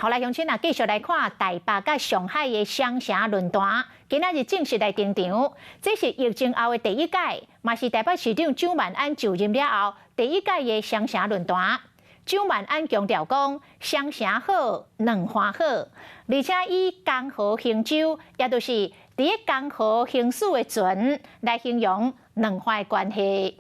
好來，鄉親啊，繼續來看台北佮上海的雙城論壇，今仔日正式來登場。這是疫情後的第一屆，嘛是台北市長蔣萬安就任了後第一屆的雙城論壇。蔣萬安強調講，雙城好，兩岸好，而且以江河行舟，也就是佇咧江河行駛的船來形容兩岸的關係。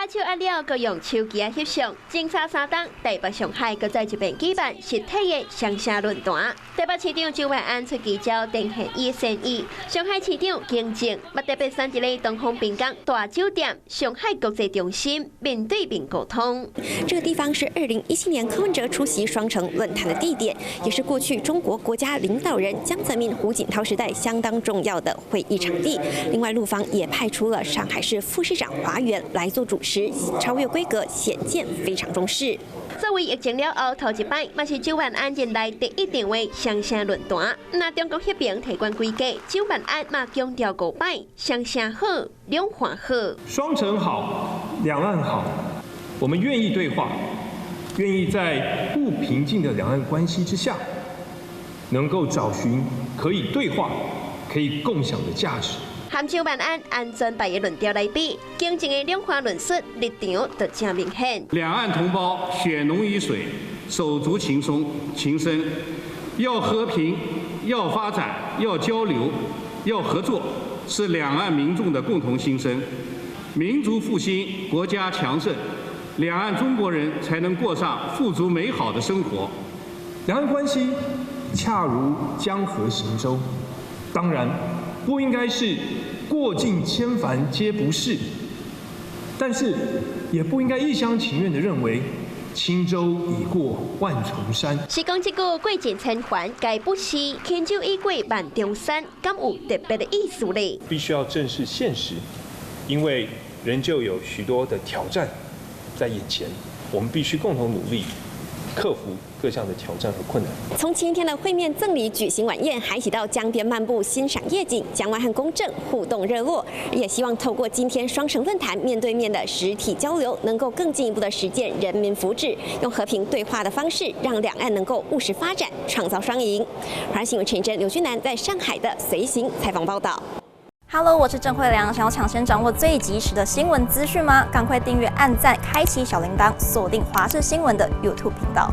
握手握了，閣用手機仔翕相。前3冬，台北、上海閣再一遍舉辦實體的雙城論壇。台北市長蔣萬安出奇招，展現伊的善意。上海市長景正嘛特別選佇咧東方濱江大酒店上海國際中心面對面溝通。這個地方是2017年柯文哲出席雙城論壇的地點，也是過去中國國家領導人江澤民、胡錦濤時代相當重要的會議場地。另外，陸方也派出了上海市副市長華源來做主持。超越規格，顯見非常重視。作為疫情了後頭一擺，嘛是蔣萬安任內第一場的雙城論壇。若中國彼爿提懸規格，蔣萬安嘛強調五擺，雙城好，兩岸好。雙城好，兩岸好，我們願意對話，願意在不平靜的兩岸關係之下，能夠找尋可以對話、可以共享的價值。和蔣萬安安全牌的論調來比，景正的兩岸論述立場就誠明顯。兩岸同胞血濃於水，手足情鬆情深，要和平，要發展，要交流，要合作，是兩岸民眾的共同心聲。民族復興，國家強盛，兩岸中國人才能過上富足美好的生活。兩岸關係恰如江河行舟，當然不應該是過盡千帆皆不是，但是也不應該一廂情願地認為輕舟已過萬重山。是講這句過盡千帆皆不是，輕舟已過萬重山，敢有特別的意思咧？必須要正視現實，因為仍舊有許多的挑戰在眼前，我們必須共同努力，克服各項的挑戰和困難。從前一天的會面贈禮舉行晚宴，還一起到江邊漫步欣賞夜景，蔣萬安和龔正互動熱絡，也希望透過今天雙城論壇面對面的實體交流，能夠更進一步的實踐人民福祉，用和平對話的方式，讓兩岸能夠務實發展，創造雙贏。華視新聞陳真、劉俊南在上海的隨行採訪報道。 Hello，我是鄭慧良。想要搶先掌握最及時的新聞資訊嗎？趕快訂閱、按讚、開啟小鈴鐺，鎖定華視新聞的 YouTube 頻道。